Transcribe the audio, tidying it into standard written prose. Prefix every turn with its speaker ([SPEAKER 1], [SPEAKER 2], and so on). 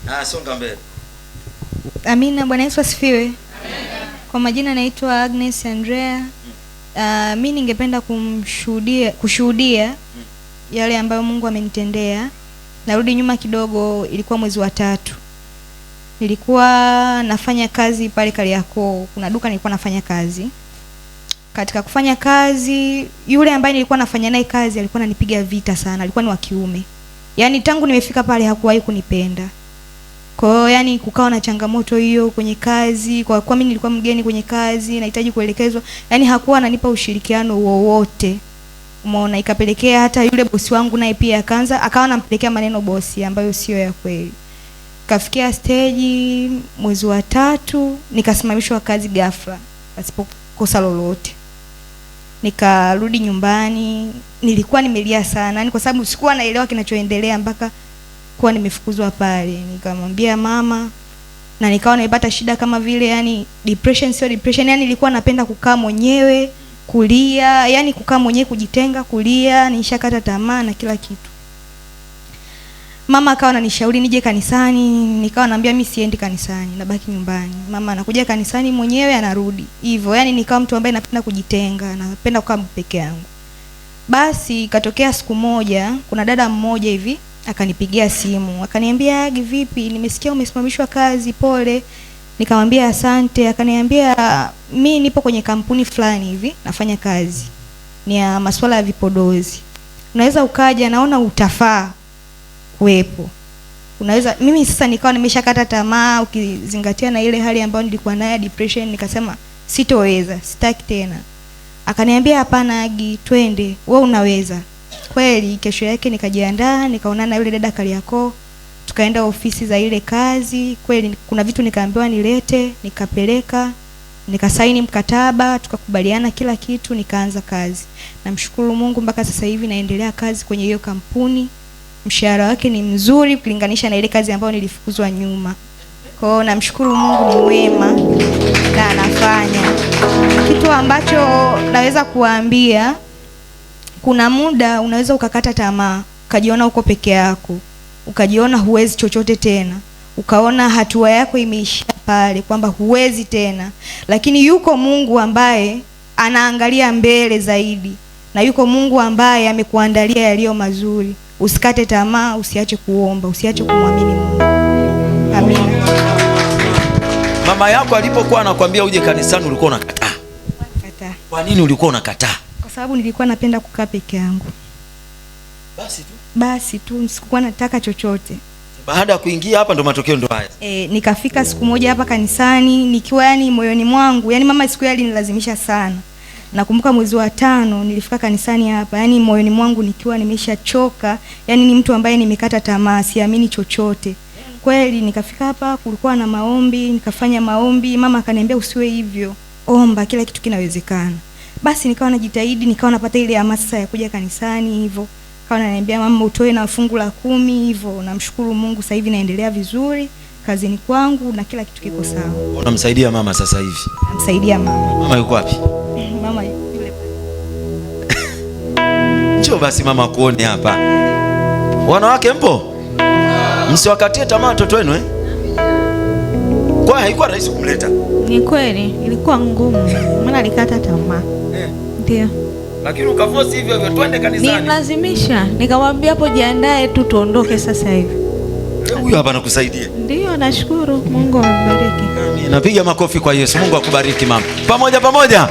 [SPEAKER 1] Ah, songa mbele.
[SPEAKER 2] Amina. Bwana Yesu asifiwe. Kwa majina naitwa Agnes Andrea. Mi ningependa kushuhudia yale ambayo Mungu amenitendea. Narudi nyuma kidogo, ilikuwa mwezi wa 3. Nilikuwa nafanya kazi pale Kariakoo, kuna duka nilikuwa nafanya kazi. Katika kufanya kazi, yule ambaye nilikuwa nafanya naye kazi alikuwa ananipiga vita sana, alikuwa ni wa kiume. Yaani tangu nimefika pale hakuwahi kunipenda. Kwa hiyo yani kukawa na changamoto hiyo kwenye kazi, kwa kuwa mimi nilikuwa mgeni kwenye kazi, nahitaji kuelekezwa. Yaani hakuwa ananipa ushirikiano wowote. Umeona, ikapelekea hata yule bosi wangu naye pia akaanza akawa anampelekea maneno bosi ambayo sio ya kweli. Kafikia stage mwezi wa 3 nikasimamishwa kazi ghafla pasipo kosa lolote. Nikarudi nyumbani, nilikuwa nimelia sana, yani kwa sababu sikuwa naelewa kinachoendelea mpaka kuwa nimefukuzwa pale. Nikamwambia mama na nikawa nimepata shida kama vile yani depression, sio depression, yani nilikuwa napenda kukaa mwenyewe, kulia, yani kukaa mwenyewe, kujitenga, kulia, nishakata tamaa na kila kitu. Mama akawa ananishauri nije kanisani, nikawa naambia mimi siendi kanisani, nabaki nyumbani. Mama anakuja kanisani mwenyewe anarudi. Hivyo, yani nikawa mtu ambaye napenda kujitenga, napenda kukaa peke yangu. Basi ikatokea siku moja, kuna dada mmoja hivi akanipigia simu, akaniambia, "Agi, vipi? Nimesikia umesimamishwa kazi, pole." Nikamwambia asante. Akaniambia mimi nipo kwenye kampuni fulani hivi, nafanya kazi. Ni ya masuala ya vipodozi. Unaweza ukaja, naona utafaa kuwepo. Unaweza. Mimi sasa nikawa nimeshakata tamaa, ukizingatia na ile hali ambayo nilikuwa nayo depression, nikasema sitoweza, sitaki tena. Akaniambia hapana Agi, twende, wewe unaweza. Kweli kesho yake nikajiandaa, nikaonana na yule dada Kariakoo, tukaenda ofisi za ile kazi. Kweli kuna vitu nikaambiwa nilete, nikapeleka, nikasaini mkataba, tukakubaliana kila kitu, nikaanza kazi. Namshukuru Mungu mpaka sasa hivi naendelea kazi kwenye hiyo kampuni. Mshahara wake ni mzuri ukilinganisha na ile kazi ambayo nilifukuzwa nyuma. Kwa hiyo namshukuru Mungu ni mwema na anafanya. Kitu ambacho naweza kuwaambia, kuna muda unaweza ukakata tamaa, ukajiona uko peke yako, ukajiona huwezi chochote tena, ukaona hatua yako imeishia pale kwamba huwezi tena. Lakini yuko Mungu ambaye anaangalia mbele zaidi, na yuko Mungu ambaye amekuandalia yaliyo mazuri. Usikate tamaa, usiache kuomba, usiache kumwamini Mungu. Amina.
[SPEAKER 1] Mama yako alipokuwa anakuambia uje kanisani ulikuwa unakataa?
[SPEAKER 2] Nakataa.
[SPEAKER 1] Kwa nini ulikuwa unakataa?
[SPEAKER 2] Kwa sababu nilikuwa napenda kukaa peke yangu.
[SPEAKER 1] Basi tu.
[SPEAKER 2] Basi tu, sikuwa nataka chochote.
[SPEAKER 1] Baada ya kuingia hapa ndo matokeo ndo haya.
[SPEAKER 2] Nikafika siku moja hapa kanisani nikiwa yani moyoni mwangu, yani mama siku ile alinilazimisha sana. Nakumbuka mwezi wa 5 nilifika kanisani hapa, yani moyoni mwangu nikiwa nimeshachoka, yani ni mtu ambaye nimekata tamaa, siamini chochote. Kweli nikafika hapa, kulikuwa na maombi, nikafanya maombi, mama akaniambia usiwe hivyo, omba, kila kitu kinawezekana. Basi nikawa najitahidi, nikawa napata ile hamasa ya kuja kanisani hivyo. Akawa ananiambia mama utoe na fungu la 10 hivyo. Namshukuru Mungu sasa hivi naendelea vizuri kazini kwangu na kila kitu kiko sawa.
[SPEAKER 1] Unamsaidia mama sasa hivi?
[SPEAKER 2] Namsaidia mama.
[SPEAKER 1] Mama yuko wapi?
[SPEAKER 2] Mama yule.
[SPEAKER 1] Njoo basi mama kuone hapa. Wanawake mpo? Msiwakatie tamaa watoto wenu Kwa haikuwa rahisi kumleta.
[SPEAKER 3] Ni kweli ilikuwa ngumu, maana alikata tamaa. Ndio.
[SPEAKER 1] Lakini ukaforce hivyo hivyo twende kanisani.
[SPEAKER 3] Nilimlazimisha, nikamwambia hapo jiandae tu tuondoke sasa hivi.
[SPEAKER 1] Huyu hapa anakusaidia.
[SPEAKER 3] Ndio, nashukuru Mungu ambariki.
[SPEAKER 1] Amina. Napiga makofi kwa Yesu. Mungu akubariki mama. Pamoja pamoja.